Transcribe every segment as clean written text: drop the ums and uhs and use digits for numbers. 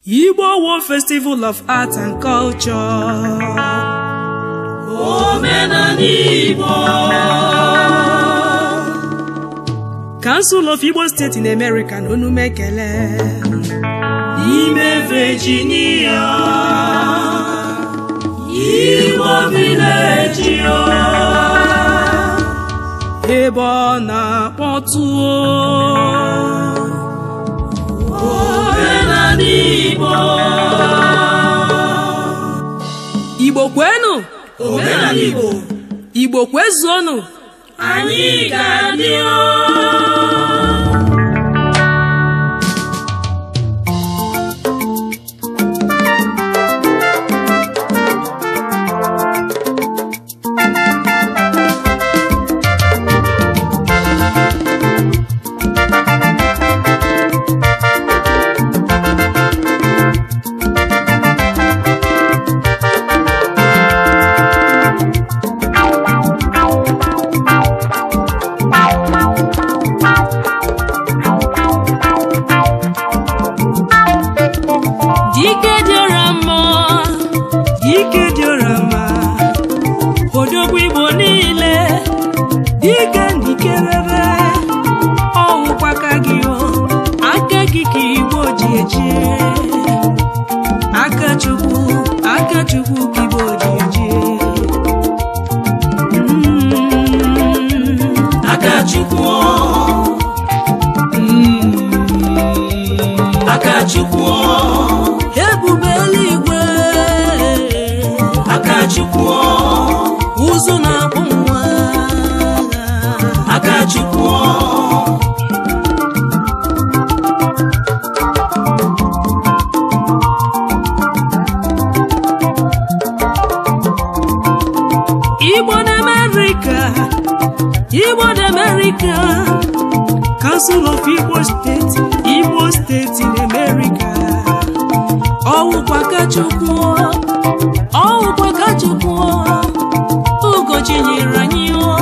Igbo World Festival of Art and Culture. Omenala Igbo. Council of Igbo State in America na Onumekele. Ime Virginia. Igbo Village. Ebe ọ na-akpọtụ. Omenala Igbo. Igbo kwenu. Omenala Igbo. Igbo kwezuonu. Anyị ga-adị o. Odogwu Igbo niile dike ndikerere ọwụkwa aka gị o aka gị ka Igbo ji eje aka Chukwu ka Igbo ji eje aka Chukwu aka Chukwu ebube eluigwe aka Chukwu ụzụ na-akpụ nwa aka Chukwu Igbo na America, Igbo na America, Council of Igbo State, Igbo State in America. Ọwụkwa aka Chukwu, ọwụkwa aka Chukwu. Ugochi nyere anyị o,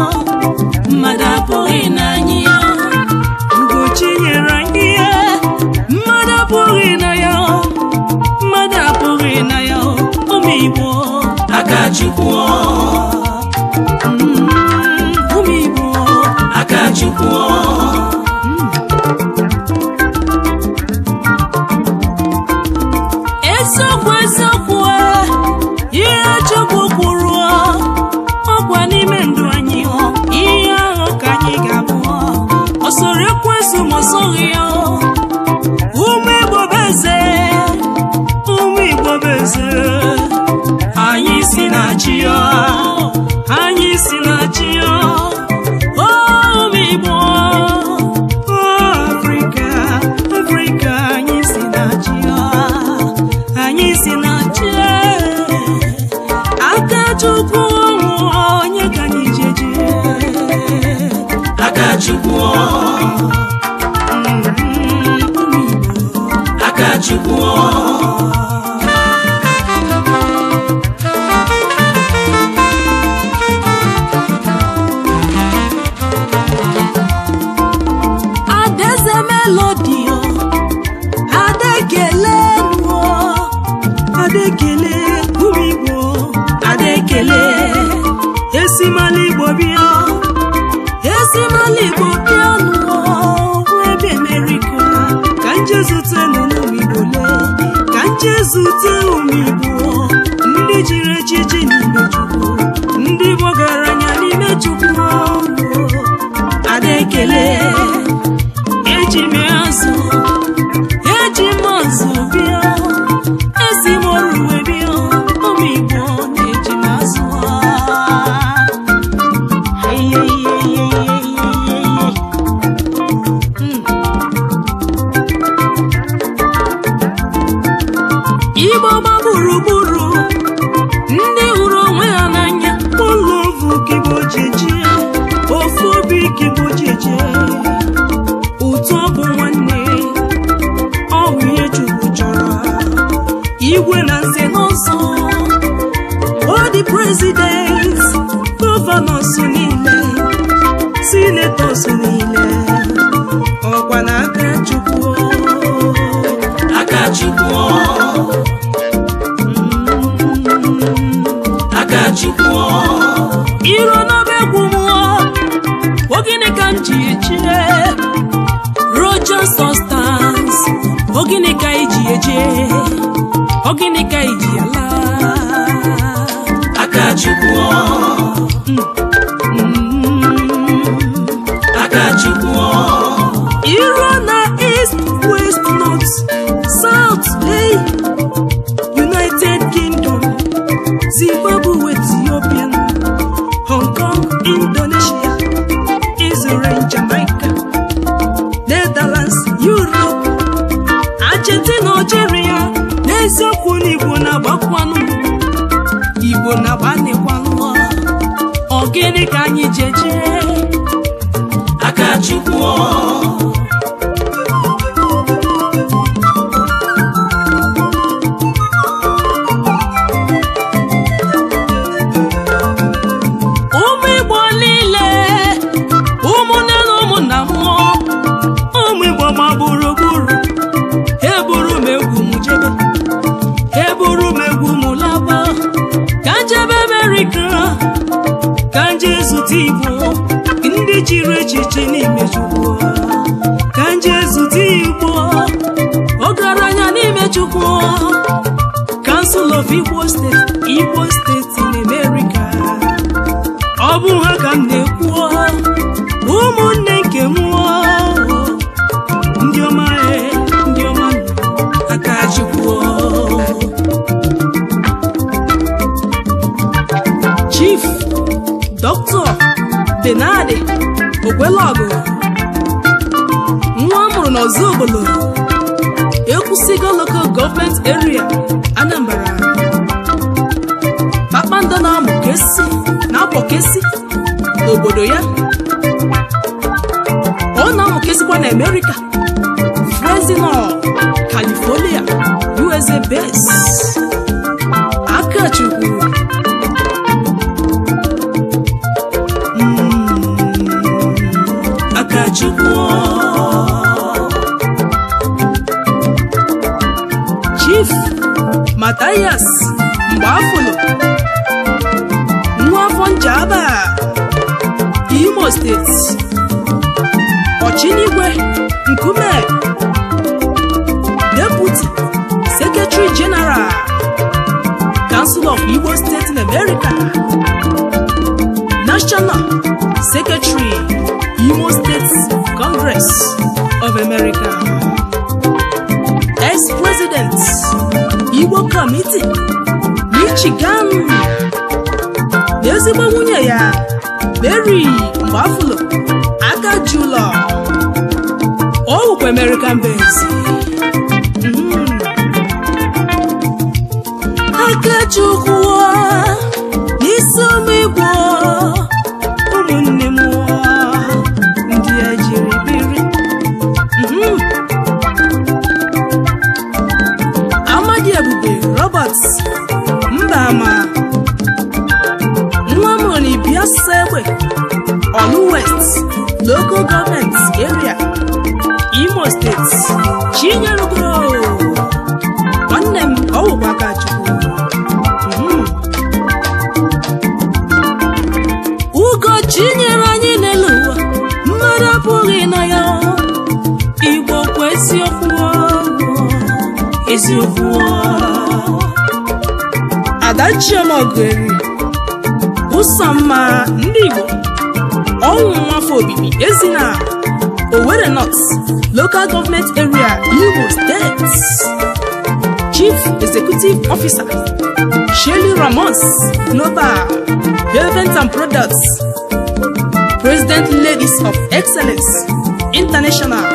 mmadụ apụghị na anyị ya. Ugochi nyere anyị ya, mmadụ apụghị na ya, mmadụ apụghị na ya, ụmụ Igbo. Aka Chukwu, ụmụ Igbo. Aka Chukwu. Eziokwu eziokwu, ihe Chukwu kwuru ọgwa n'ime ndụ anyị, ihe ahụ ka anyị ga-abụ. Ọ soro ekwensu ma ọ sọghị ya. Ụmụ Igbo bụ eze, ụmụ Igbo bụ eze. Anyị si na chi ya, anyị si na chi ya. Ụmụ Igbo, Afrịka, Afrịka, anyị si na chi ya, anyị si na chi ya. Aka Chukwu onye ka anyị ji eje. Aka Chukwu, aka Chukwu. Adaeze Melody, Adekele nuo, Adekele ụmụ Igbo, Adekele esimala Igbo bịa, esimala Igbo bịa nuo, ebe Amerika ka nje zute n'ụmụ Igbo le, ka nje zute ụmụ Igbo, ndị jiri echichi n'ime Chukwu, ndị gbọgaranya n'ime Chukwu. Adekele eji m azụ, eji m azụ bịa, esi m oruwe bịa, ụmụ Igbo na-eji m azụ. Igbo gba gburugburu, ndị hụrụ onwe ha n'anya, ụlọ ovu ka Igbo ji eje, ofu obi ka Igbo ji eje. Ogini ka iji eje, ogini ka iji ala. Akachukwu, Akachukwu. Iru na East, West, North, South, hey, United Kingdom, Zimbabwe, Ethiopian, Hong Kong, Indonesia, Israel, Jamaica, Netherlands, Europe, Argentina, Algeria. N'eziokwu na Igbo na-agbakwanụ, Igbo na-agbanịkwanụ. Ọ gịnị ka anyị ji eje? Akachukwu. Ụmụ Igbo niile, ụmụnne na ụmụnna mmụọ, ụmụ Igbo ma gburugburu, eburu m egwu m jebe, eburu m egwu m laba, ka njebe Amerịka, ka nje zute Igbo, ndị chiri echichi n'ime Chukwu, ka nje zute Igbo, ọgaranya n'ime Chukwu. Council of Igbo State, Igbo State in America. Ọ bụ ha ka m na-ekwu, ụmụnne nke m, ndị ọma, ndị ọma. Akachukwu. Chief Dr. Benadi Ogwelọgụ, nwa amụrụ n'Ọzọbolo, Ekwusigo Local Government Area, Anambra. Kpakpando na-amụ kesi na-akpọkesi n'obodo ya. Ọ na-amụkesikwa na America, Fresno, California, USA base. Akachukwu. Akachukwu. Chief Matthias Mgbafụlụ, nwa afọ Njaba, Imo Steeti, Ọchinigwe Nkume, Deputy Secretary General, Council of Igbo State in America, National Secretary, Imo State Congress of America, Ex-President, Igbo Committee, Michigan, na ezigbo nwunye ya Mary Mgbafụlụ aka ji ụlọ. Ọ wụkwa American base. Akachukwu n'isi ụmụ Igbo, ụmụnne m, ndị a jiri biri. Amadi Ebube Roberts Mbama, nwa mụrụ na Ibiasa Egbe, Olu West Local Government Area, Imo State. Chinyelugo nwanne m, ọ wụkwa Akachukwu. Ugo chinyere anyị n'elu ụwa, mmadụ apụghị na ya. Igbo kwa eziokwu, Eziokwu. Ada Chioma Ogueri, Ụsọmma ndị Igbo, ọnwụ nwafọ obibi Ezina, Owerri North Local Government Area, Imo State, Chief Executive Officer, Shelly Ramos Global Events and Products, President, Ladies of Excellence International,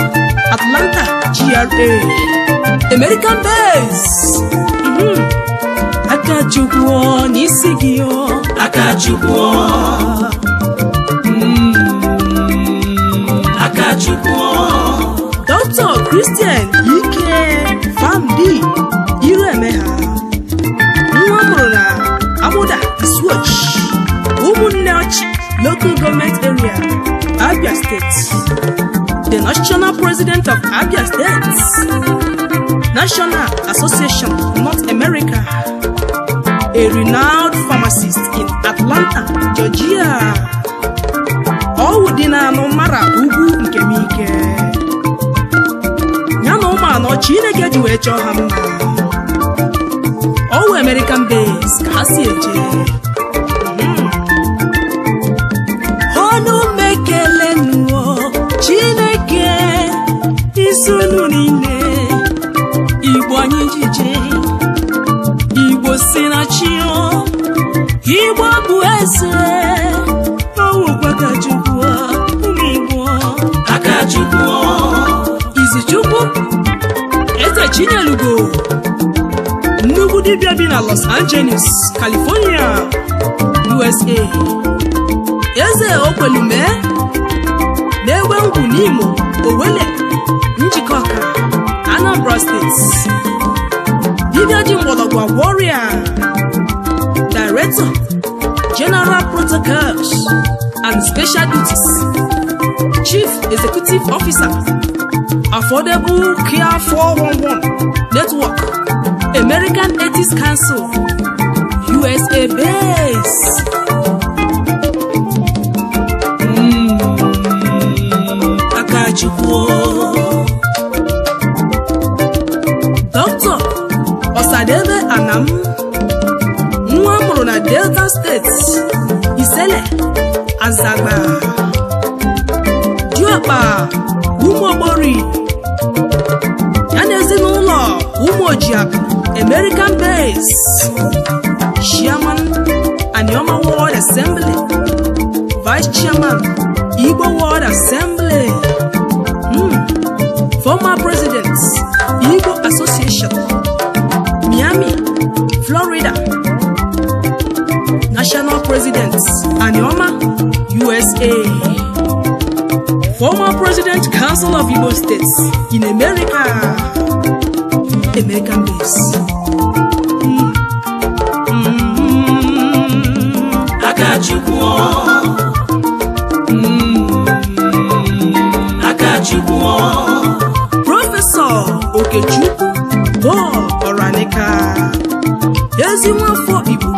Atlanta, GRA, American base. Akachukwu n'isi gị o. Akachukwu. Akachukwu. Dr. Christian Ike Famdi Iremeha, nwa mụrụ na Amuda Switch, ụmụnne Ọchị Local Government Area, Abia State, the National President of Abia State National Association North America, a renowned pharmacist in Atlanta, Georgia. Ọwụ dị na anụ mara ugwu nke m ike ya na ụmụ anọ Chineke ji wee chọọ ha mma. Ọwụ American base ka ha si eje. Ọnụ mekele nụọ Chineke isi unu niile. Igbo anyị jije, Igbo si na chi o, Igbo bụ eze. Ọwụkwa ka Chukwu, ụmụ Igbo. Aka Chukwu. Izuchukwu Eze Chinyelugo, nnukwu dibịa bi na Los Angeles, California, USA. Eze Okwelume na-egbe ngwu n'Imo, Owele, Njikọka, Anambra State. Dibịa ji mgbọrọgwụ agwọ ọrịa. Director General Protocols and Special Duties, Chief Executive Officer, Affordable Care 411 Network, American Ethics Council, USA base. Aka Chukwu. Dr. Osadebe Anam, nwa mụrụ na Delta State, Isele, Azagba, Diokpa, Ụmụogbori, ya na ezinụlọ Ụmụojiakụ, American base. Chairman, Anioma World Assembly, Vice Chairman, Igbo World Assembly, former President, Igbo Association, Miami, Florida, National President, Anioma, USA, former President, Council of Igbo States in America, American base. Aka Chukwu. Aka Chukwu. Prọfesọ Okechukwu Paul Oranika, ezi nwafọ Igbo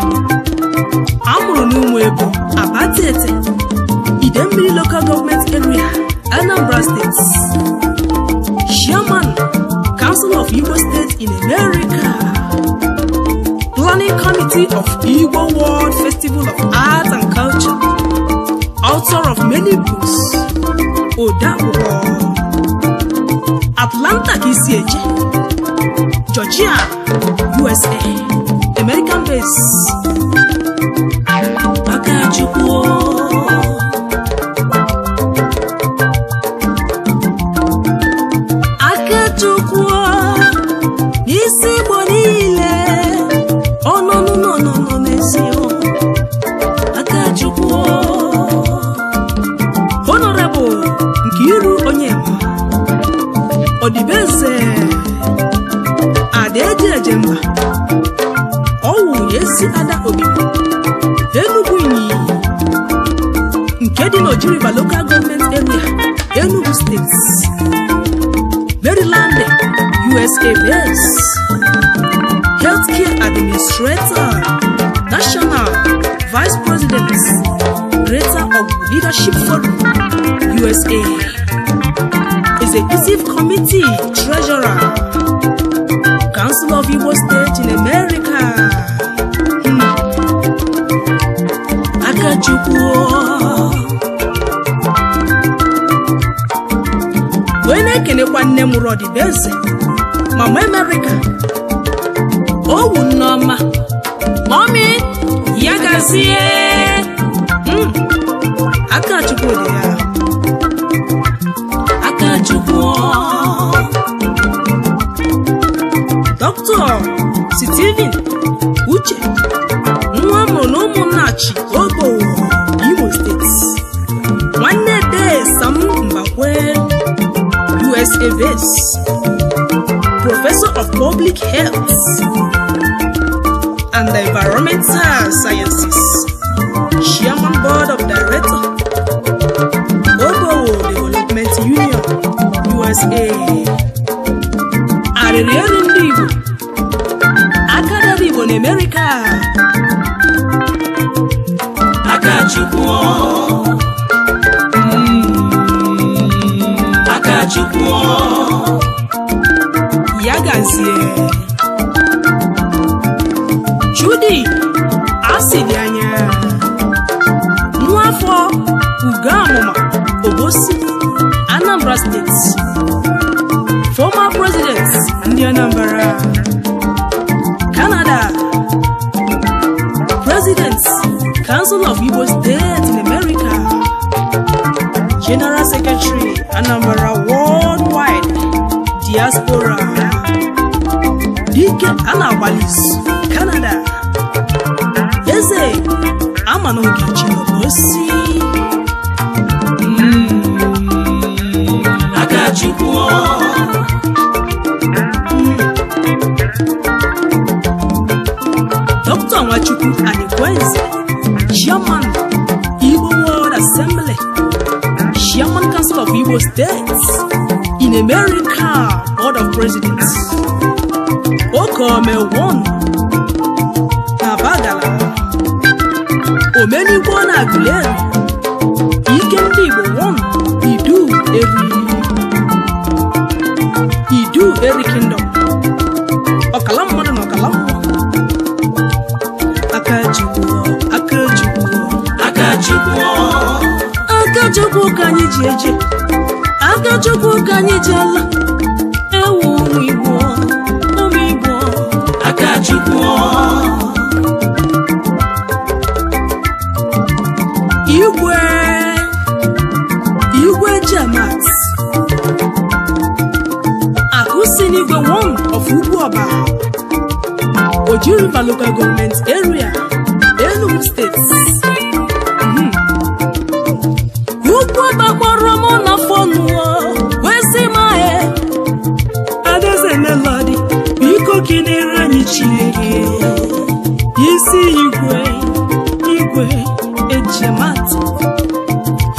amụrụ n'Ụmụebo, Abatete, Idemmili Local Government Area, Anambra State. Chairman, Council of Igbo State in America, Planning Committee of Igbo World Festival of Arts and Culture, author of many books, odeakwụkwọ. Atlanta ka isi eje, Georgia, USA, American base. Aka Chukwu. Aka Chukwu n'isi Igbo niile, ọnọnụnọnọnọ n'ezi o. Aka Chukwu. Honorable Nkiru Onyema, Odibeze, Ada Eji Eje Mba, Ọwụ Ezi Ada Obi, Enugu Inyi, nke dị n'Oji River Local Government Area, Enugu State, Maryland, USA base. Healthcare Administrator, National Vice President, Greater of Leadership Forum, USA, Executive Committee Treasurer, Council of Igbo State in America. Aka Chukwu. Wee na-ekenekwa nne m Rodibeze, Mama America, Owu Nneọma, Mọmi Ya gazie. Aka Chukwu dị ya. Aka Chukwu. Dr. Stephen Uche, nwa mụrụ na Ụmụnnachi, Obowo, Imo State, nwanne de Sam Mbakwe, USA base. Professor of Public Health and Environmental Sciences, Chairman Board of Director, Obowo Development Union, USA. Arịrị elu ndị Igbo, aka dara Igbo na Amerika. Aka Chukwu. Aka Chukwu. gazie. Chudi asịrị anya nwa afọ Ugo Amụma Obosi, Anambra State, former president ndị Anambra, Canada, President, Council of Igbo State in America, General Secretary, Anambra Worldwide Diaspora, Dike Anagbalis, Canada, Eze Amanogechi Obosi. Akachukwu. Dr. Nwachukwu Anigwenze, Chairman, Igbo World Assembly, Chairman Council of Igbo States in America, Board of Presidents, Okome 1 Abagala, Omenigbo na Aguleri, Ike Ndị Igbo 1, Idu Eri Kingdom, Ọkala mmadụ na ọkala mmụọ. Akachukwu, Akachukwu, Akachukwu. Akachukwu ka anyị ji eje, Akachukwu ka anyị ji ala. Ewu ụmụ Igbo, ụmụ Igbo. Akachukwu. Igwe, Igwe Jemat, Akụ si n'igwe 1 of Ugwuọba, Oji River Local Government Area, Enugu State. Ugwuọba kpọrọ m na fonu wee sị m ahịa Adaeze Melody, biko kelere anyị Chineke. Isi igwe, Igwe Ejemat,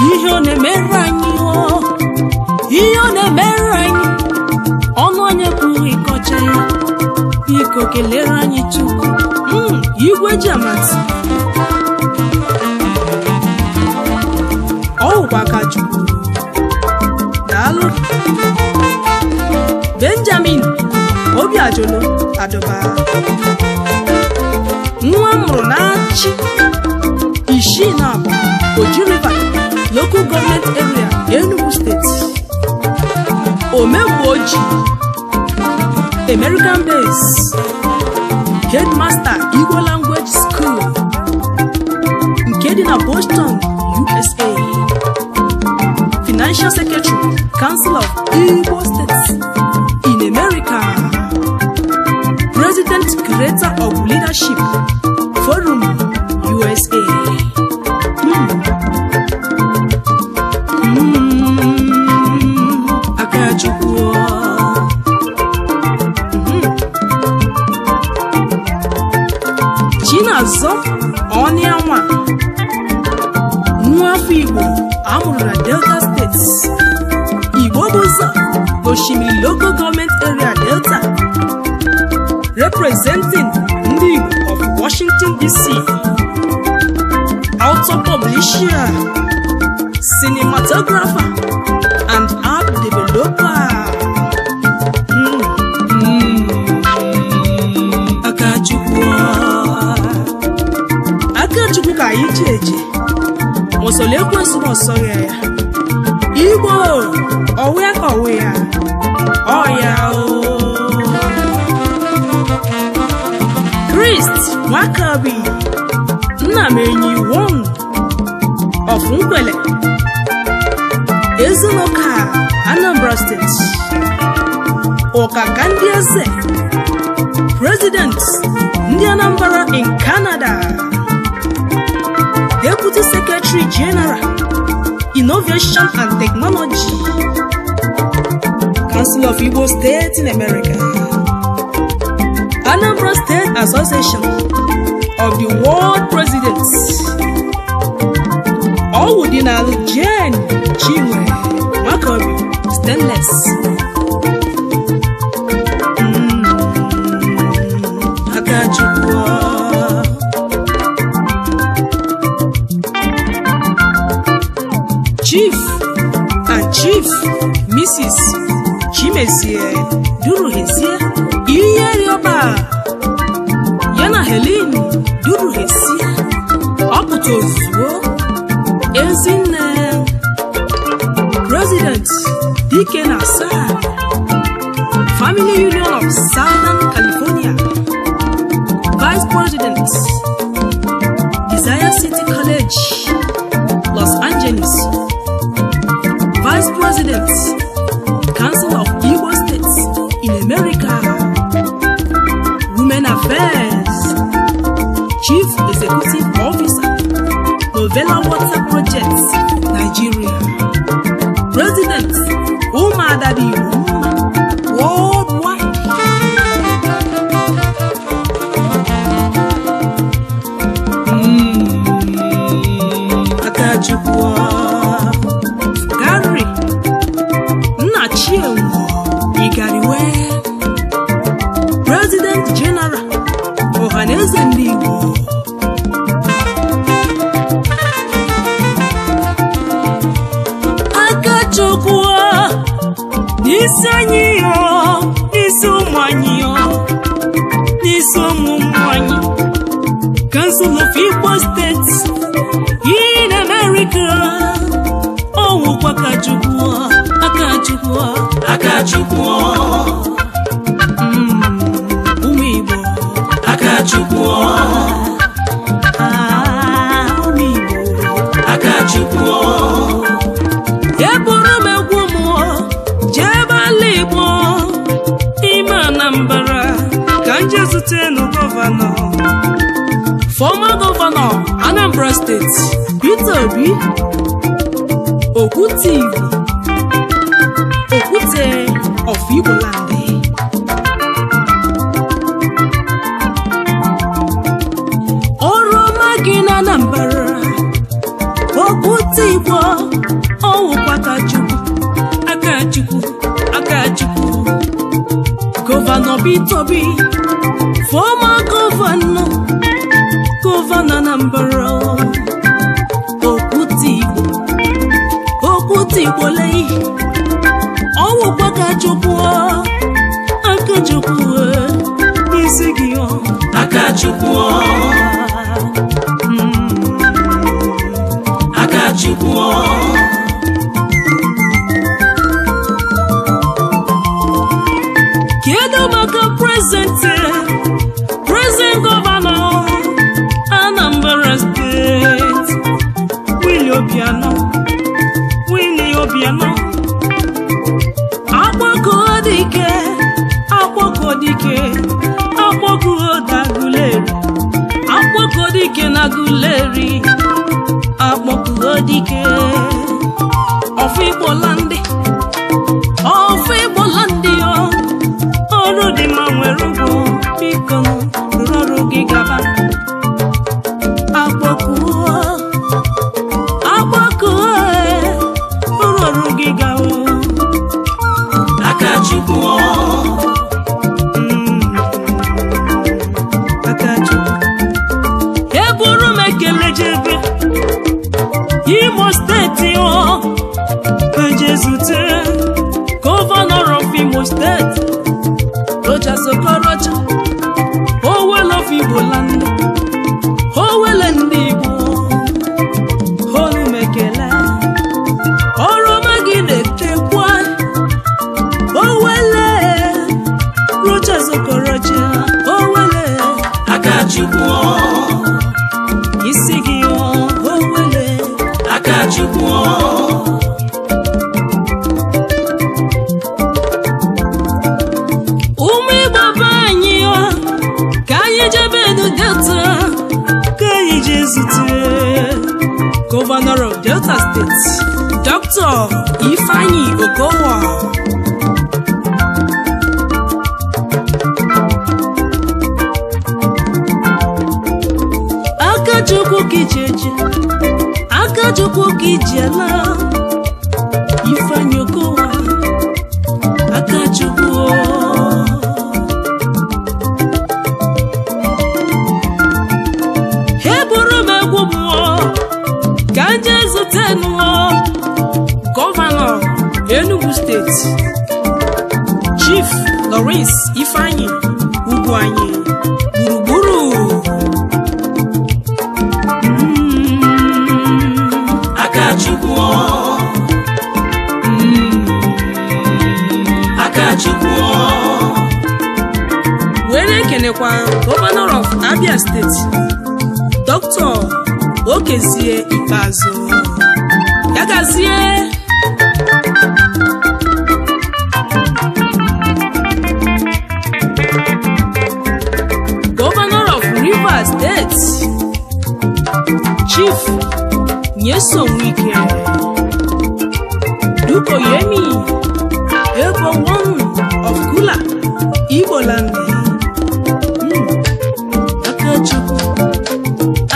ihe ọ na-emere anyị ọ, ihe ọ na-emere anyị, ọnụ anyị pụghị ịkọcha ya. Biko kelere anyị Chukwu. Igwe Jemat, ọ wụkwa aka Chukwu. Daalụ. Benjamin Obiajulu Adụba, nwa mụrụ na-achị isii na abụọ, Oji River Local Government Area, Enugu State, Omegbu Oji, American Base, Headmaster Igbo Language School nke dị na Boston, USA, Financial Secretary, Council of Igbo States in America, President Creator of Leadership Forum, USA. Akachukwu. Chinazọ Ọnịanwa, nwa afọ Igbo amụrụ na Delta State, Igbo bụ ụzọ Oshimili Local Government Area, Delta, representing ndị Igbo of Washington DC, author, publisher, cinematographer and app developer. Akachukwu. Akachukwu ka anyị ji eje mọsọlụ ekwensu ma ọsọ ya ya. Igbo ọwụ ya ka ọwụ ya ọya o. Christ Nwakabi, nna m enyi 1 of Nkwele, Ezinụka, Anambra State, Ọkaka ndị eze, President ndị Anambra in Canada, Deputy Secretary General, Innovation and Technology, Council of Igbo State in America, Anambra State Association of the World Presidents, Ọwụdịnalụ Jane Chinwe Nwakaobi Stainless. Akachukwu. Chief and Chief Mrs. Chimezie Duruhezie. Dike na Asaa, Family Union of Southern California, Vice President, Desire City College, Los Angeles, Vice President, Council of Igbo States in America, Women Affairs, Chief Executive Officer, Novella Water Project, Nigeria, President, Umuada Igbo Worldwide. Akachukwu Gary Nnachienwo Igariwe, President General Ohanaeze Ndị Igbo. Akachukwu n'isi anyị yo, n'isi ụmụ anyị yo, n'isi ụmụ ụmụ anyị, Council of Igbo States in America, ọwụkwa Akachukwu, Akachukwu, Akachukwu, ụmụ Igbo, Akachukwu, ụmụ Igbo, Akachukwu. Eburu m egwu mmụọ jebe ala Igbo n'ime Anambra ka m jee zute nụ gọvanọ, former gọvanọ Anambra State, Peter Obi, Okwute Igbo, Okwute of Igbo land. Ọrụ ọma gị na Anambra, Okwute Igbo, ọwụkwa Akachukwu, Akachukwu, Akachukwu. Gọvanọ Peter Obi, former gọvanọ, gọvanọ Anambra, Okwute Igbo, Okwute Igbo lei, ọwụkwa Akachukwu, Akachukwu, n'isi gị ọ. Akachukwu, Akachukwu. Kedu maka present gọvanọ Anambra State, Willie Obianọ, Willie Obianọ, Agbako dike, Agbako dike, Agbako Aguleri, Agbako dike na Aguleri, Agbako dike, of Igbo land, of Igbo land yo. Ọrụ dị mma nwere ụgwọ, biko rụrụ ọrụ gị gaba. Akpọkuo, akpọkuo, rụrụ ọrụ gị gawa. Akachukwu, Akachukwu. Eburu m ekele jebe Imo Steeti ọ, ka je zute gọvanọ of Imo Steeti, Rochas Okorocha, Owele of Igbo land, Owele ndị Igbo, olu m ekele, ọrụ ọma gị na-etekwa. Owele, Rochas Okorocha, Owele, Akachukwu, isi gị ọ, Owele, Akachukwu. Ụmụ Igbo be anyị ọ, ka anyị jebe edu Delta, ka anyị jee zute Gọvanọ of Delta State, Dr. Ifeanyi Okowa. Akachukwu ka iji eje, Akachukwu ka iji ala, Ifeanyi Okowa, Akachukwu. Eburu m egwu mmụọ ka m jee zute nụọ gọvanọ Enugu Steeti, Chief Lawrence Ifeanyi Ugwuanyi, gburugburu. Akachukwu, na-ekenekwa Governor of Abia State, Dr. Okezie Ikpeazụ. Ya gazie. Governor of Rivers State, Chief Nyesom Wike, Dukoyemi Ebo one of Kula, Igboland. Akachukwu,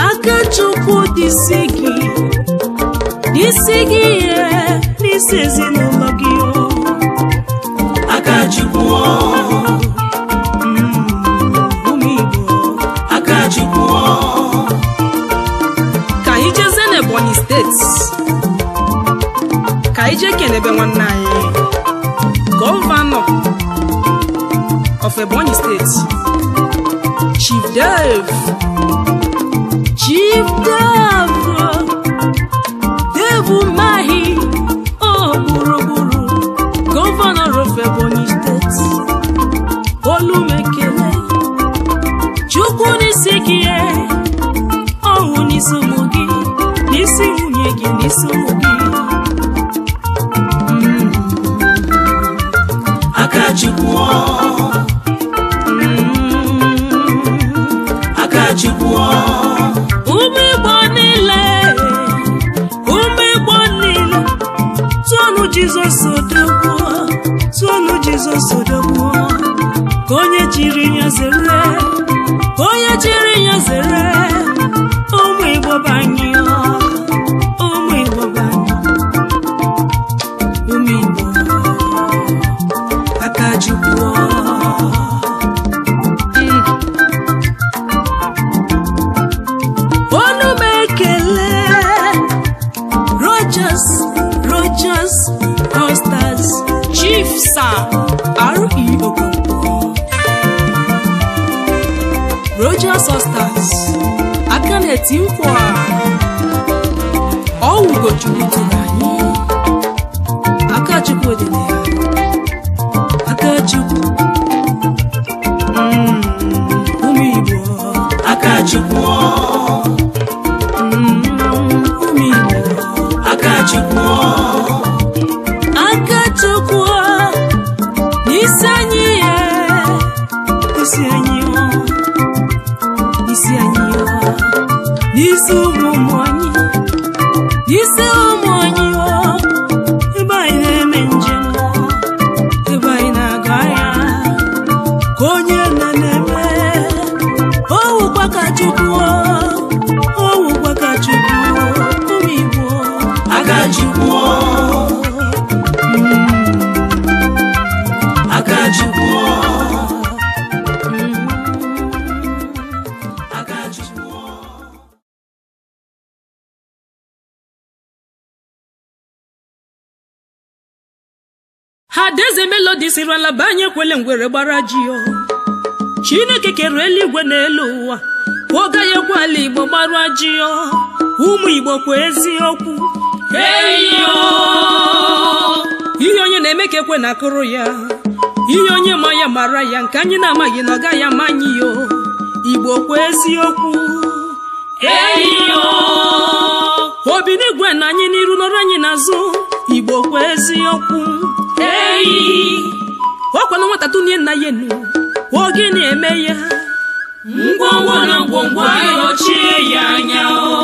Akachukwu dịsị gị, dịsị gị ye, n'isi ezinụlọ gị o. Akachukwu, Ụmụ Igbo. Akachukwu. Ka anyị jezie n'Ebonyi steeti, ka anyị jee kenebe nwanne anyị, Governor of Ebonyi State, Chief Dave, Chief Dave, Dave Umahi, o gburugburu, Governor of Ebonyi State, Olumekele, Chukwu n'isi gị, ọnwụ n'isi ụmụ gị, n'isi nwunye gị, n'isi ụmụ gị. Akachukwu, Akachukwu. Ụmụ Igbo niile, ụmụ Igbo niile, tụọnụ Jizọs odogwu, tụọnụ Jizọs odogwu, ka onye chiri ya zere, ka onye chiri ya zere. Ụmụ Igbo banyị, ụmụ Igbo banyị, ụmụ Igbo. Akachukwu. Onu m ekele Rogers, Rogers Costas, Chief Sir R.E. Okonkwo, Rogers Costas, aka na-eti nkwa ọwụgochukwu tụrụ anyị. Akachukwu dị na ya. Akachukwu. Ụmụ Igbo. Akachukwu. Ụmụ Igbo. Akachukwu. Akachukwu n'isi anyị ya, isi anyị ọ, isi anyị ọ, n'isi ụmụ ụmụ anyị, n'isi ụmụ anyị ọ, ebe anyị na-eme njem ọ, ebe anyị na-aga ahịa, ka onye na na-eme, owukwa ka Chukwu ọ, owukwa ka Chukwu ọ, ụmụ Igbo. Akachukwu. Akachukwu. Akachukwu. Ha Adaeze Melody siri ala be anyị ekwele ngwere gbara ji o. Chineke kere eluigwe n'elu ụwa, ọ gaghị ekwe ala Igbo gbara ji o. Ụmụ Igbo kwa eziokwu. Eyo! Ihe onye na-eme ka ekwe na-akụrụ ya, ihe onye ma ya mara ya, nke anyị na-amaghị na ọ gaghị ama anyị yo. Igbo kwa eziokwu. Eyo! Obi n'igwe na anyị n'iru nọrọ anyị n'azụ. Igbo kwa eziokwu. Eyi! Ọkwanụ nwata tụnye nna ya enu, ọ gịnị eme ya? Ngwongwo na ngwongwo ayọchie ya anya o.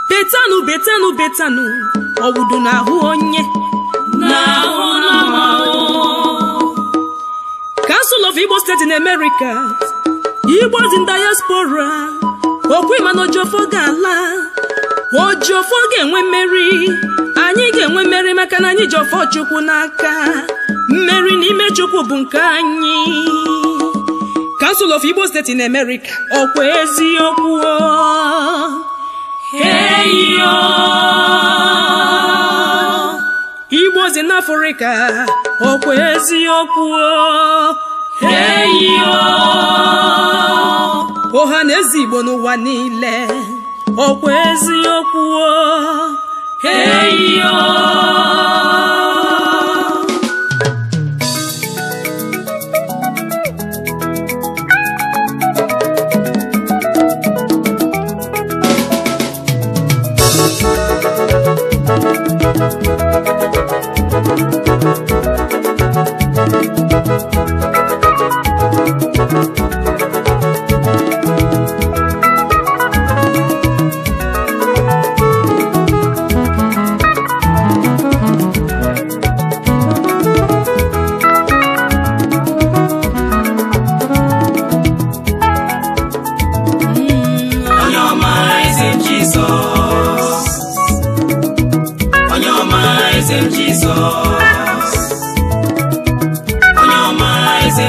Betanụ, betanụ, betanụ, ọwụdụ na-ahụ onye Na-ahụ n'ama o. Council of Igbo State in America, Igbos in diaspora, okwu ịma na Ojiọfọ ga-ala, Ojiọfọ ga-enwe mmeri, anyị ga-enwe mmeri maka na anyị ji ọfọ Chukwu n'aka. Mmeri n'ime Chukwu bụ nke anyị. Council of Igbo State in America, ọkwa eziokwu o. Eyo! Igbos in Africa, ọkwa eziokwu o. Eyo! Ọha na eze Igbo n'ụwa niile, ọkwa eziokwu o. Eyo!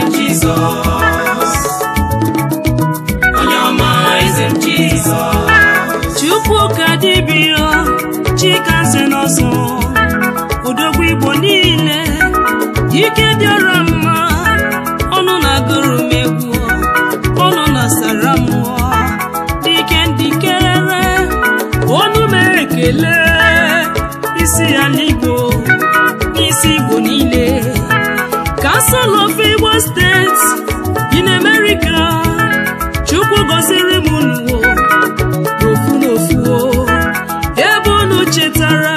m Jizọs. Onye ọma eze m Jizọs. Chukwu ka dibịa Chika nze n'ọzọ odogwu Igbo niile ike dịọra mma ọnụ na-agụrụ m egwu ọnụ na-asara mmụọ dike ndị kerere ọnụ mere ekele isi ya n'Igbo n'isi Igbo niile. Council of Igbo State in America, Chukwu gọziri m unu n'ofu n'ofu ebe unu chetara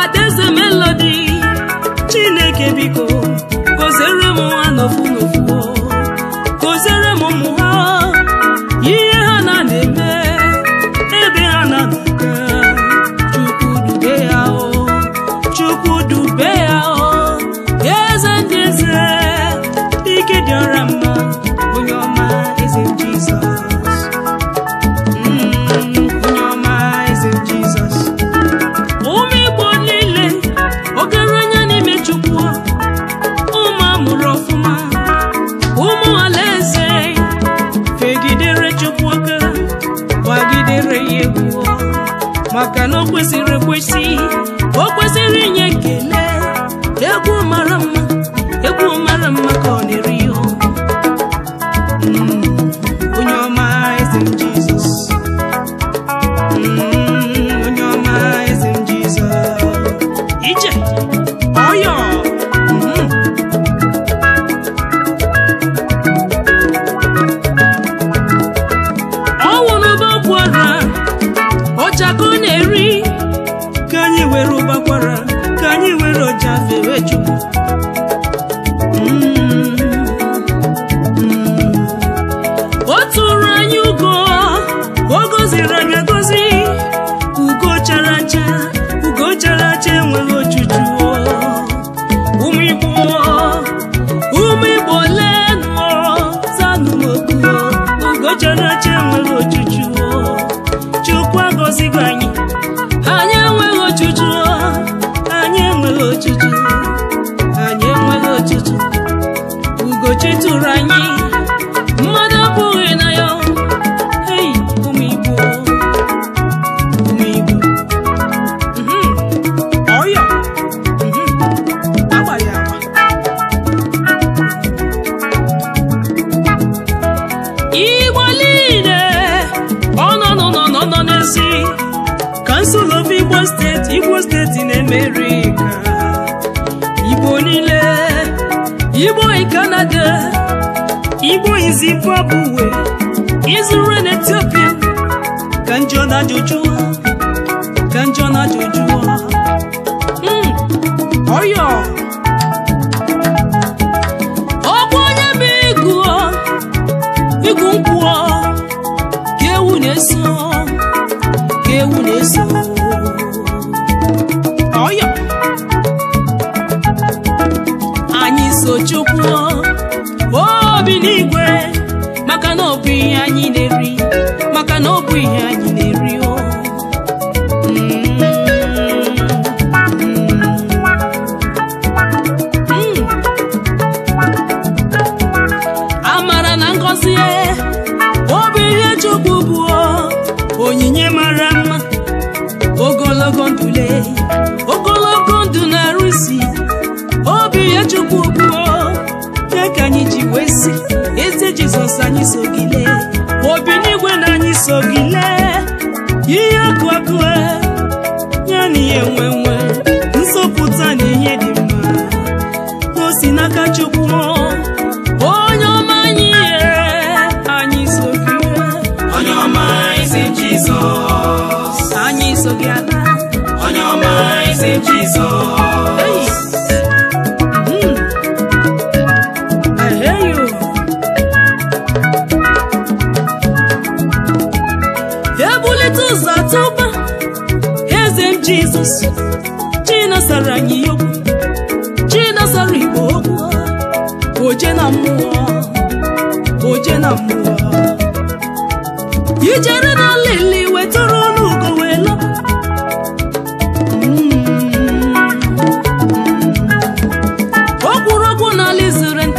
Adaeze Melody. Chineke biko gọziere m ha n'ofu n'ofu, gọziere m ụmụ ha, ihe ha na-eme ebe ha na-aga. Chukwu dube ya o, Chukwu dube ya o, eze ndị eze, ike dị ọra mma, onye ọma eze Jizọs. Onye ọma eze Jizọs. Ụmụ Igbo niile ọgaranya n'ime Chukwu, ụmụ amụrụ ọfụma, ụmụ alaeze, fegidere Chukwu aka, gbagidere ya egwu, maka na o kwesịrị ekwesị, o kwesịrị inye ekele. Egwu mara mma, egwu mara mma ka ọ na-eri. Onye ọma eze m Jizọs. Onye ọma eze m Jizọs. Ije ọyọ. Ọnwụ n'ụba kwara ọja ka ọ na-eri, ka anyị were ụba kwara, ka anyị were ọja fewe Chukwu. O tụrụ anyị ugo, o gọziri anyị agọzi, ugo chara acha, ugo chara acha enweghị ojuju. Ụmụ Igbo, ụmụ Igbo lenụ, zanụ m okwu, ugo chara acha enweghị ojuju. Chukwu agọzigo anyị, anyị enweghị ojuju, anyị enweghị ojuju, anyị enweghị ojuju. Ugochi tụrụ anyị, mmadụ apụghị na ya. Hey, ụmụ Igbo, ụmụ Igbo. Ọyọ. Agba ya agba. Igbo niile ọ nọ nọ nọ nọ n'ezi. Council of Igbo State, Igbo State in America. Igbo niile, Igbo in Canada, Igbo in Zimbabwe, Israel and Ethiopia. Ka njọ na ajụjụ, ka njọ na ajụjụ. Ọyọ. Ọkwa onye bụ igu, igu nkwụ, ka ewu na-eso, ka ewu na-eso. Ọyọ. Anyị so Chukwu obi n'igwe, maka na ọ bụ ihe anyị na-eri, maka na ọ bụ ihe anyị na-eri. O amara na ngọzi ọ bụ ihe Chukwu bụ onyinye mara mma, ogologo ndụ le, ogologo ndụ na-arụsi obi ihe Chukwu bụ ya ka anyị ji wee sị eze Jizọs anyị sogile, obi n'igwe na anyị sogile, ihe akụ akụ ya na ihe nwe nwe, nzọpụta na ihe dị mma o si n'aka Chukwu. Onye ọma anyị, anyị sogile, Onye ọma eze Jizọs. anyị sogi ala. Onye ọma eze Jizọs. Hey. I hear you. Ebulite ụzọ atụba eze m Jizọs, Chinasara anyị okwu, Chinasara Igbo okwu, oje na mmụọ, oje na mmụọ. Ijere na lili wetara ọnụ ugo wee lọ. O kwuru okwu n'ala Izrel,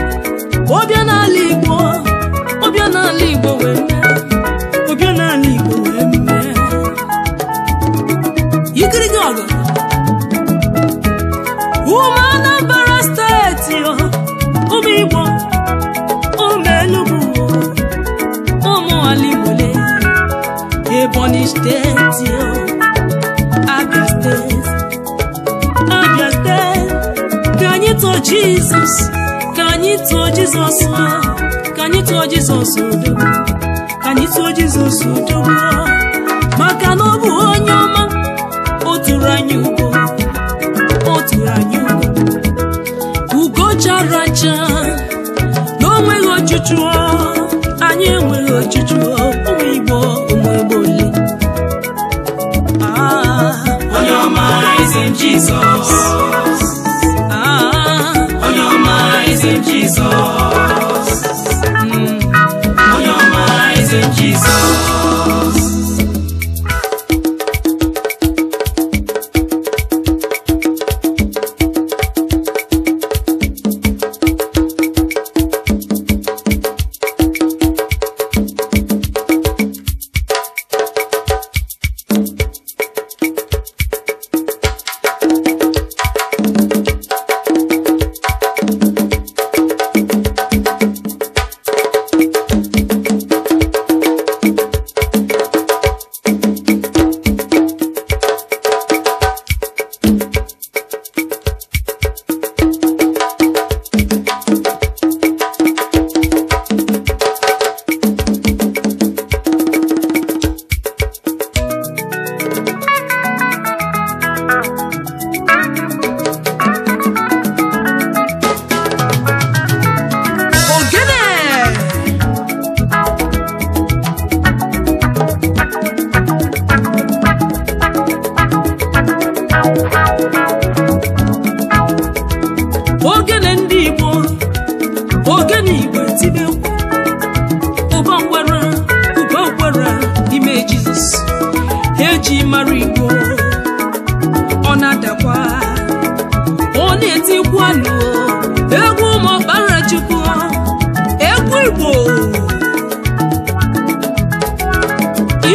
Ebonyi steeti, Abia steeti, Abia steeti. Ka anyị tụọ Jizọs, ka anyị tụọ Jizọs, ka anyị tụọ Jizọs odogwu, ka anyị tụọ Jizọs odogwu, maka na ọ bụ onye ọma. O tụrụ anyị ugo, o tụrụ anyị ugo, ugo chara acha, na o nweghị ọchụchụ, anyị enweghị ọchụchụ. Ụmụ Igbo, ụmụ Igbo ole. Onye ọma eze m Jizọs, onye ọma eze m Jizọs, onye ọma eze m Jizọs. Ogene ndị Igbo, ogene Igbo etibekwu ụba nkwara, ụba nkwara ime Jizọs eji mara Igbo. Ọ na-adakwa, ọ na-etikwanụ egwu ụmụ ọkpara Chukwu, egwu Igbo.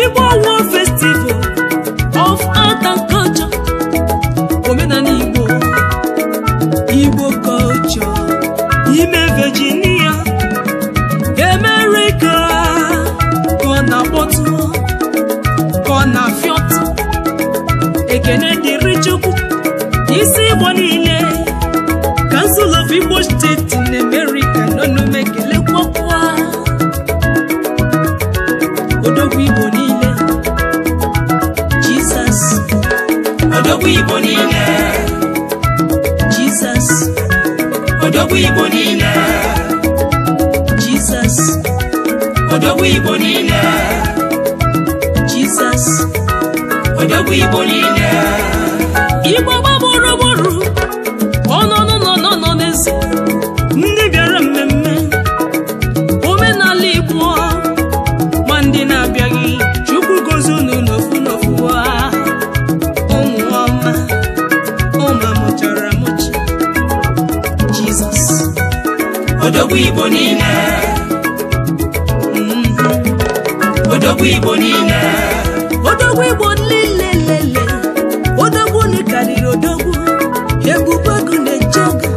Igbo World Festival of Art and Culture, omenala Igbo, Igbo culture, ime Virginia, America, ka ọ na-akpọtụ, ka ọ na-afịọtụ. Ekene dịrị Chukwu, isi Igbo niile, Council of Igbo State in America n'onume kelekwakwa odogwu Igbo niile, Jesus, odogwu Igbo niile, Jesus, odogwu Igbo niile, Jesus, odogwu Igbo niile, Jesus, odogwu Igbo niile. Igbo gba gburugburu, ọnọnọnọnọ n'ezi ndị bịara mmemme omenala Igbo, ma ndị na-abịaghị, Chukwu gozie unu n'ofu n'ofu. Ụmụ ọma, ụmụ amụchara amụchi, Jizọs, odogwu Igbo niile, odogwu Igbo niile, odogwu Igbo lelelele, odogwu karịrị odogwu. Ebube agụ na-eche agụ,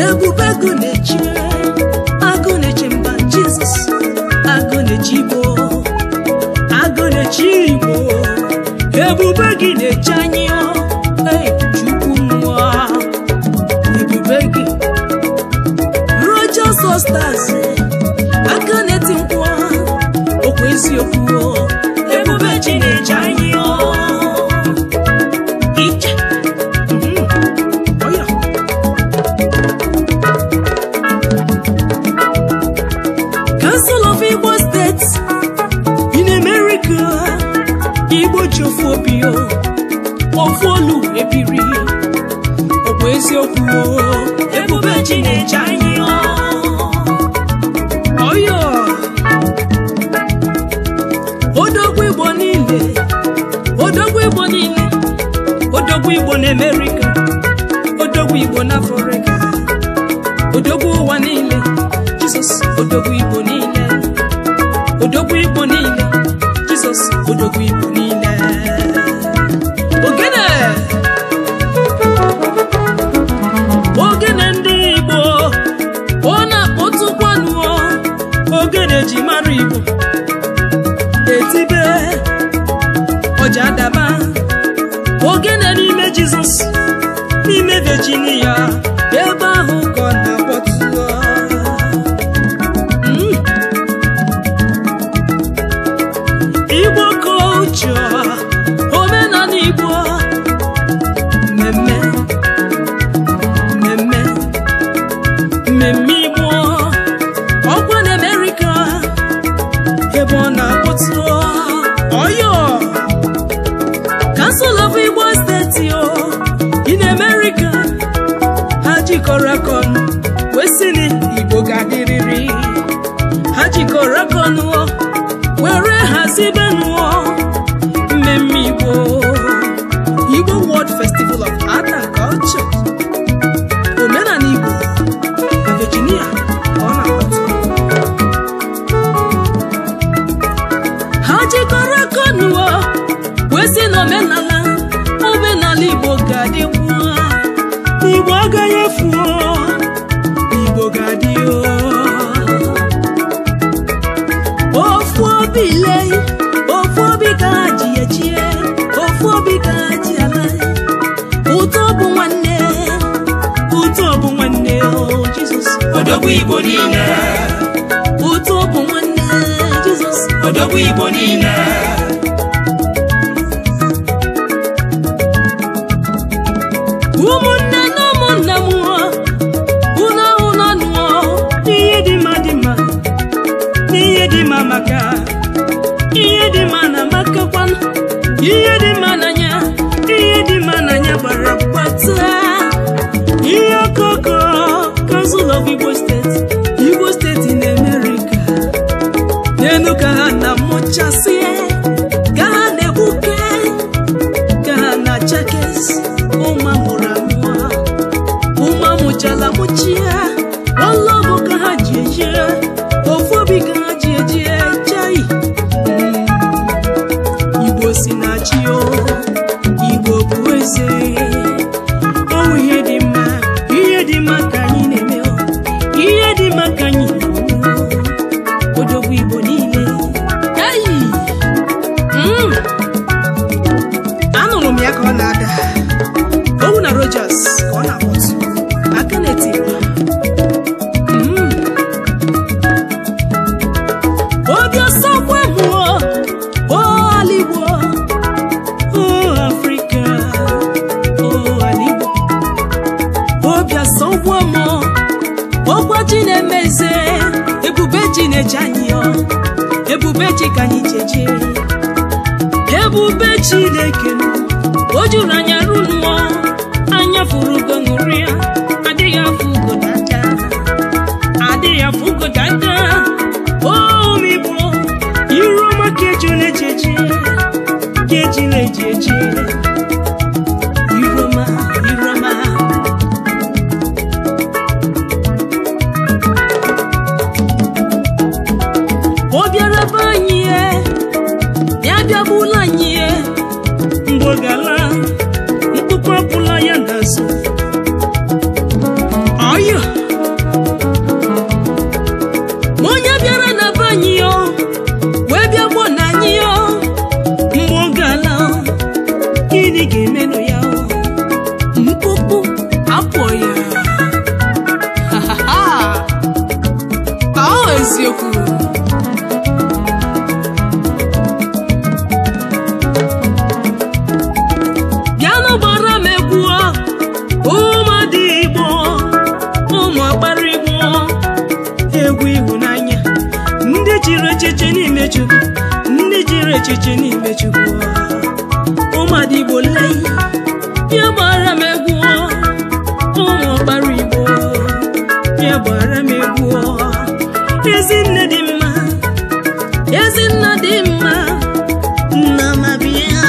ebube agụ na-eche agụ, na-eche mba Jizọs, agụ na-eche Igbo, agụ na-eche Igbo, ebube gị na-eche anyị. Chukwu nwa ebube gị, Rochas Stars, aka na-eti mkpu, okwu eziokwu, ebube chi na-eche anyị. Iche Council of Igbo State in America, Igbo ji ofu obi, ofu olu ebiri, okwu eziokwu, ebube chi na-eche anyị. Oyo odogwu Igbo niile, odogwu Igbo niile, odogwu Igbo na America, odogwu Igbo na Afrịka, odogwu ụwa niile, Jizọs, odogwu Igbo niile, odogwu Igbo niile, Jizọs, odogwu Igbo niile. Ogene, ogene ndị Igbo, ọ na-akpọtụkwanụ ogene ji mara Igbo, etibe Virginia, ebe ahụ ka ọ na-akpọtụ. Igbo culture, omenala Igbo, mmemme, mmemme, mmemme Igbo, ọkwa na America, ebe ọ na-akpọtụ. Oyo! Council of Igbo State in America, ha jikọrọ aka ọnụ wee sị na Igbo ga-adịrịrị. Ha jikọrọ aka ọnụ were hazibenụọ mmemme Igbo, Igbo World Festival of Art and Culture, omenala Igbo na Virginia ka ọ na-akpọtụ. Ha jikọrọ aka ọnụ wee sị na omenala omenala Igbo ga-adịkwa, Igbo agaghị efuo, Igbo ga-adị. Ofu obi le, ofu obi ka ha ji echie, ofu obi ka ha ji ala. Ụtọ bụ nwanne, ụtọ bụ nwanne, o Jizọs. Odogwu Igbo niile, Ụtọ bụ nwanne, Jizọs. Odogwu Igbo niile. Ụmụnne na ụmụnna m, unu ahụ na nụọ ihe dị mma dị mma, n'ihe dị mma maka ihe dị mma na makakwanụ, ihe dị mma n'anya, ihe dị mma n'anya gbara gbata. Ihe okoko Council of Igbo State, Igbo State in America, n'elu ka ha na-amụchasị, ka ha na-egbuke, ka ha na-achakes. Ụmụ amụrụ amụọ, ụmụ amụchala amụchie, ọlọbụ ka ha ji eje, ofu obi ka ha ji eje chai. Igbo si na chi o, Igbo bụ eze. Ọwụ ihe dị mma, ihe dị mma ka anyị na-eme o, ihe dị mma ka anyị na-eme o. Odogwu Igbo niile. Hey! Anụrụ m ya ka ọ na-ada. Owu na Rogers ka ọ na-akpọtụ. Aka na-eti ịgba. Obi ọsọ kwe mụọ, o ala Igbo, o Afrịka, o ala Igbo. Obi ọsọ gbuo mụọ, ọkwa chi na-emeze, ebube chi na-eche anyị ọ, ebube chi ka anyị cheche. Ebube Chineke nụ, o juru anya rụnụọ, anya furu ugo ṅụrịa, adịghị afụ ugo dada, adịghị afụ ugo dada. O Igbo, iru ọma ka ejula echeche, ka ejula echeche. Iru ọma, iru ọma. Ọ bịara be anyị e, ya bịagbula anyị e, mgbe ọ gala, mkpụkpọ apụla ya n'azụ. Ọyọ! Ma onye bịara na be anyị o, wee bịagbuo na anyị o, mgbe ọ gala, gịnị ga-emenụ ya o? Mkpụkpụ apụ ya. Ha ha ha! Ka ọ eziokwu. Bịanụ gbara m egwu ụmụada Igbo, ụmụ ọkpara Igbo, egwu ịhụnanya, ndị chiri echichi n'ime Chukwu, ndị chiri echichi n'ime Chukwu. Ụmụada Igbo lee, bịa gbara m egwu, ụmụ ọkpara Igbo, bịa gbara m egwu. Ezinne dị mma, ezinna dị mma, nna ma bịa,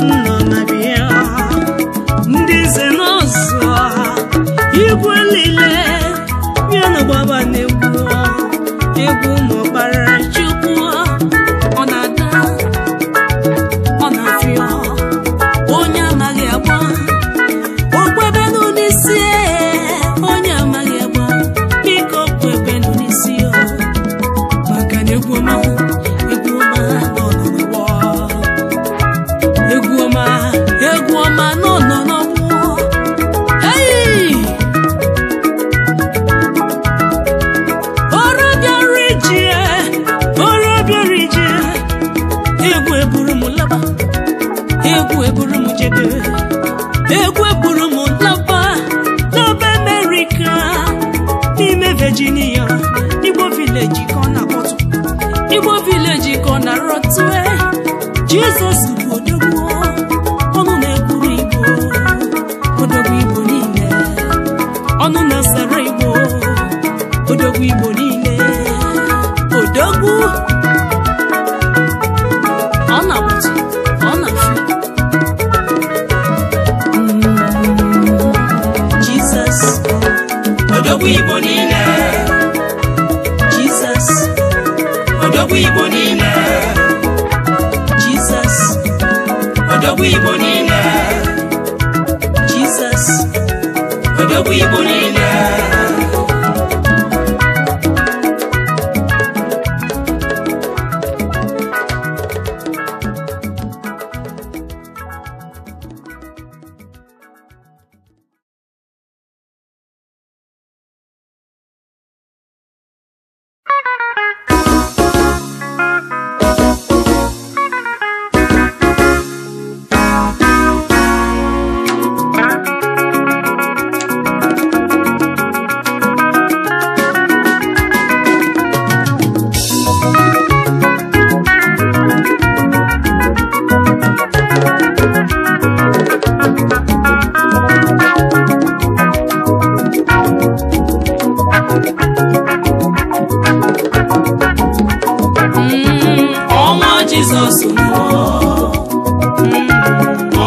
nna bịa. Ndị nze na ọzọ, igwe niile, bịa na gbaba na-egwu, egwu ụmụ ọkpara Chukwu. Ọ na-ada, ọ na-afịọ, onye amaghị agba, o kwebenu n'isi, onye amaghị agba, biko kwebenu n'isi o, maka na egwu ọma, egwu ọma. Jizọs bụ odogwu, ọnụ na-ekwuru Igbo, odogwu Igbo niile, ọnụ na-asara Igbo, odogwu Igbo niile, odogwu. Ọ na-abụtụ, ọ na-afụ. Jizọs, Odogwu Igbo niile. Jizọs, Odogwu Igbo niile. Jizọs, Odogwu Igbo niile. Jizọs, Odogwu Igbo niile. Ọnwa Jizọs mụọ.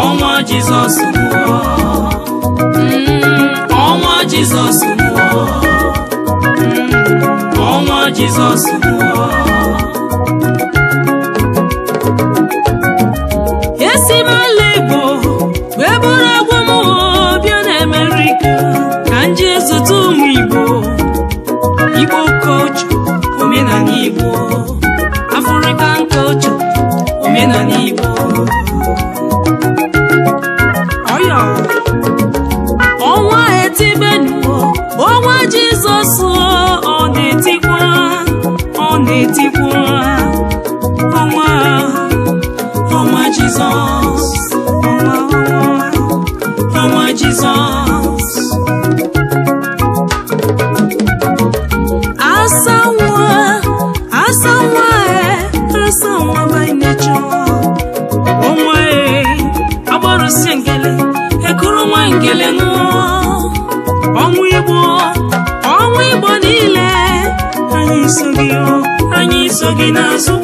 Ọnwa Jizọs mụọ. Ọnwa Jizọs mụọ. Ọnwa Jizọs mụọ. Esi m ala Igbo wee bụrụ egwu m bịa na Amerịka ka m jee zụta ụmụ Igbo. Igbo culture, omenala Igbo, African culture, omenala Igbo. Ọya ọnwa etibenuo, ọnwa Jizọs ọ na-etikwa, ọ na-etikwa, ọnwa, Ọnwa Jizọs. Ọnwa, ọnwa, Ọnwa Jizọs. Asa nwa, asa nwa e, asa nwa by nature. Ọnwa e, agbarụsị ngele, ekuru nwa ngele ṅụọ. Ọnwa Igbo, ọnwa Igbo niile, anyị so gị o, anyị so gị n'azụ.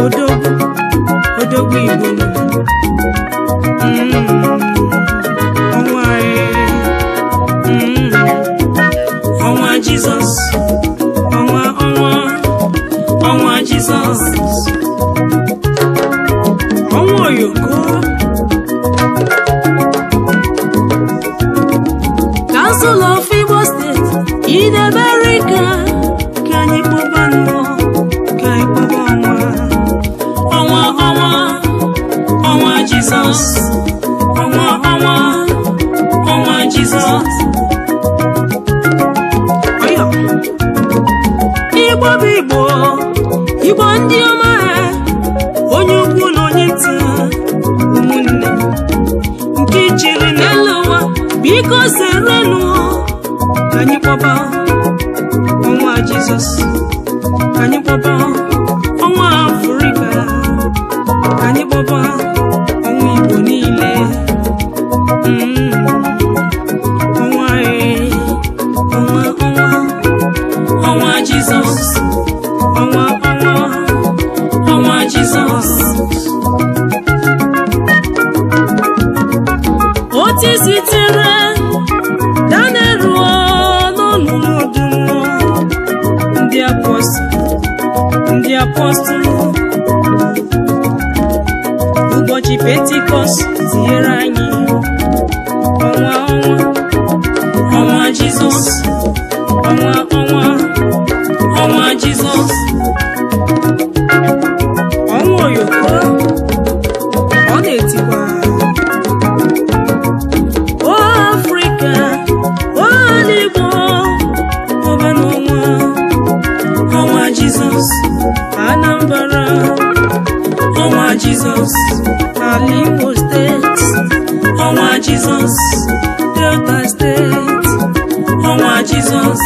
Odogwu, odogwu Igbo nọ. Ọnwa e, Ọnwa Jizọs. Ọnwa, ọnwa, Ọnwa Jizọs. Ọnwa oyoko. Council of Igbo State in America, ka anyị kpọba nnọọ, ka anyị kpọba ọnwa. Ọnwa, ọnwa, ọnwa Jizọs. Ọnwa, ọnwa, ọnwa Jizọs. Ọyọ. Igbo bụ Igbo, Igbo ndị ọma, onye ukwu na onye nta, ụmụnne nke chịrị n'elu ụwa, biko serenụ ka anyị kpọba ọnwa Jizọs, ka anyị kpọba ọnwa Afrịka, ka anyị kpọba ọnwa Igbo niile. Ọnwa ee, ọnwa, ọnwa, Ọnwa Jizọs. Ọnwa, ọnwa, Ọnwa Jizọs. Otu sitere Daniel ruo n'ọnụnụ ọdụm, ndị apọstụl, ndị apọstụl, ụbọchị Pentikọst tinyere anyị ọnwa, ọnwa, Ọnwa Jizọs. Ọnwa, ọnwa, Ọnwa Jizọs. Ọnwa oyoko, ọ na-etikwa. O Afrịka, o ala Igbo, ọba n'ọnwa, Ọnwa Jizọs. Anambra, Ọnwa Jizọs. Ala Imo steeti, Ọnwa Jizọs. Delta steeti, Ọnwa Jizọs.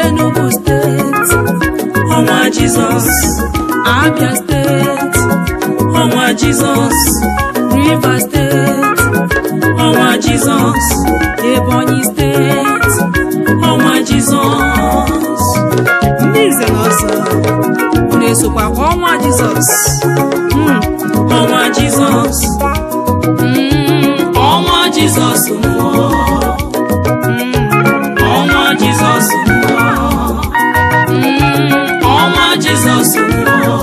Enugu steeti, Ọnwa Jizọs. Abia steeti, Jizọs, Rivers State, ọnwa Jizọs, Ebonyi State, ọnwa Jizọs. Ndị nze na ọzọ, unu esokwa kwa ọnwa Jizọs. Ọnwa Jizọs, Ọnwa Jizọs mụọ. Ọnwa Jizọs mụọ. Ọnwa Jizọs mụọ.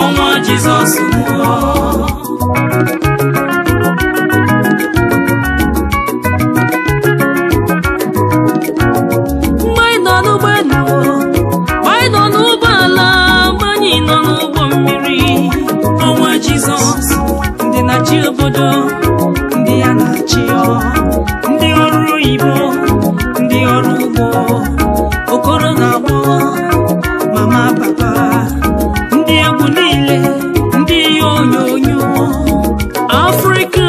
Ọnwa Jizọs mụọ. Mgbe anyị nọ n'ụgbọelu, mgbe anyị nọ n'ụgbọala, mgbe anyị nọ n'ụgbọ mmiri, ọnwa Jizọs, ndị na-achị obodo, ndị ya na-achị ọ, ndị ọrụ oyibo, ndị ọrụ ugbo, okoro na agbọghọ, mama papa, ndị egwu niile, ndị ihe onyonyo, Afrịka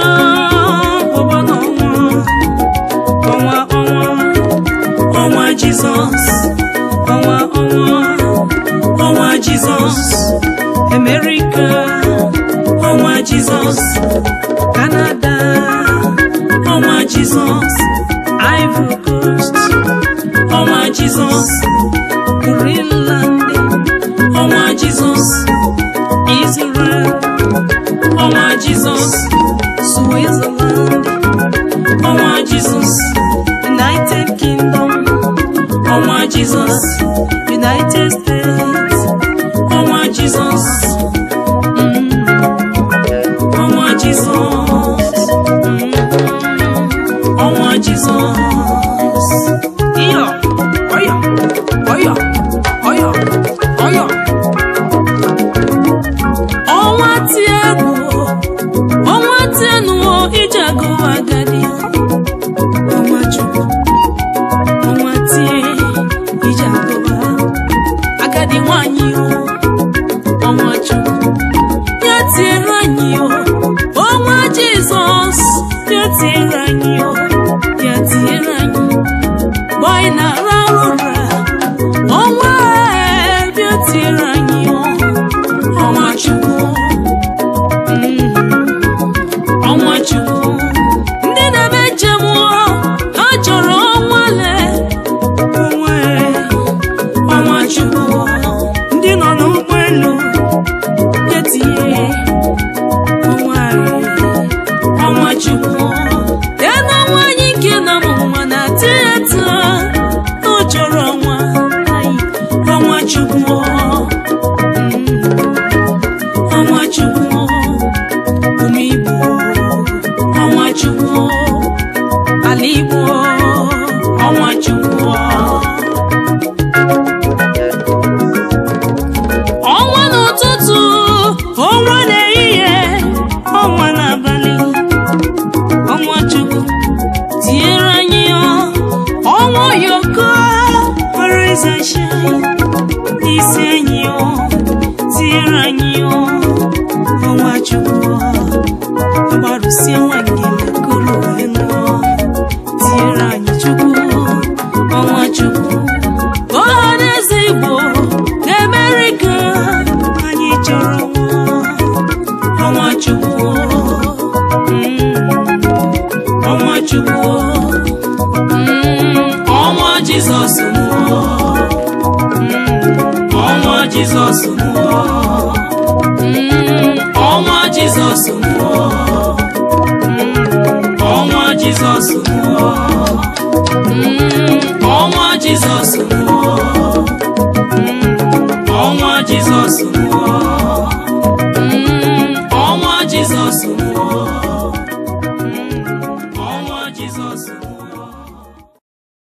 ọgbọ n'ọnwa, ọnwa ọnwa. Ọnwa Jizọs, ọnwa ọnwa, ọnwa Jizọs, America, ọnwa Jizọs, Canada, ọnwa Jizọs, Ivory Coast, ọnwa Jizọs, Greenland, ọnwa Jizọs, Israel, ọnwa Jizọs, Switzerland, ọnwa Jizọs, United Kingdom, ọnwa Jizọs, United States, ọnwa Jizọs, ọnwa Jizọs, ọnwa Jizọs. Iyo, ọyọ, ọyọ, ọyọ, ọyọ. Ọnwa tie egwu, ọnwa tie nụọ ije agụwa agadi. Ọnwa Chukwu, ọnwa tie ije agụwa agadi nwanyị o. Ọnwa Chukwu, ya tiere anyị o. Ọnwa Jizọs, ya tiere anyị o. Ya tiere anyị. Mgbe anyị na-arahụ ụra, ọnwa bịa tiere anyị o. Ọnwa Chukwu, ọnwa Chukwu. Ndị na-eme njem o, ha chọrọ ọnwa le, ọnwa e, ọnwa Chukwu. Ndị nọ n'ụgbọelu, etinye ọnwa e, ọnwa Chukwu. Enu nwaanyị nke na-amụ nwa na tiyeta, ọ chọrọ ọnwa, anyị, ọnwa Chukwu. Ọnwa Chukwu, ụmụ Igbo, ọnwa Chukwu, ala Igbo, ọnwa Chukwu. Ọnwa n'ụtụtụ, ọnwa n'ehihie, ọnwa n'abalị, ọnwa Chukwu, tinyere anyị ọ, ọnwa yoko, rise and shine, n'isi anyị ọ, tinyere anyị ọ, ọnwa Chukwu, agbarụsie nwa ngele kuru wee ṅụọ, tinyere anyị Chukwu, ọnwa Chukwu. Ọhaneze Igbo na Amerịka, anyị chọrọ nwa, ọnwa Chukwu, Ọnwa Chukwu, ọnwa Jizọs mụọ. Ọnwa Jizọs mụọ.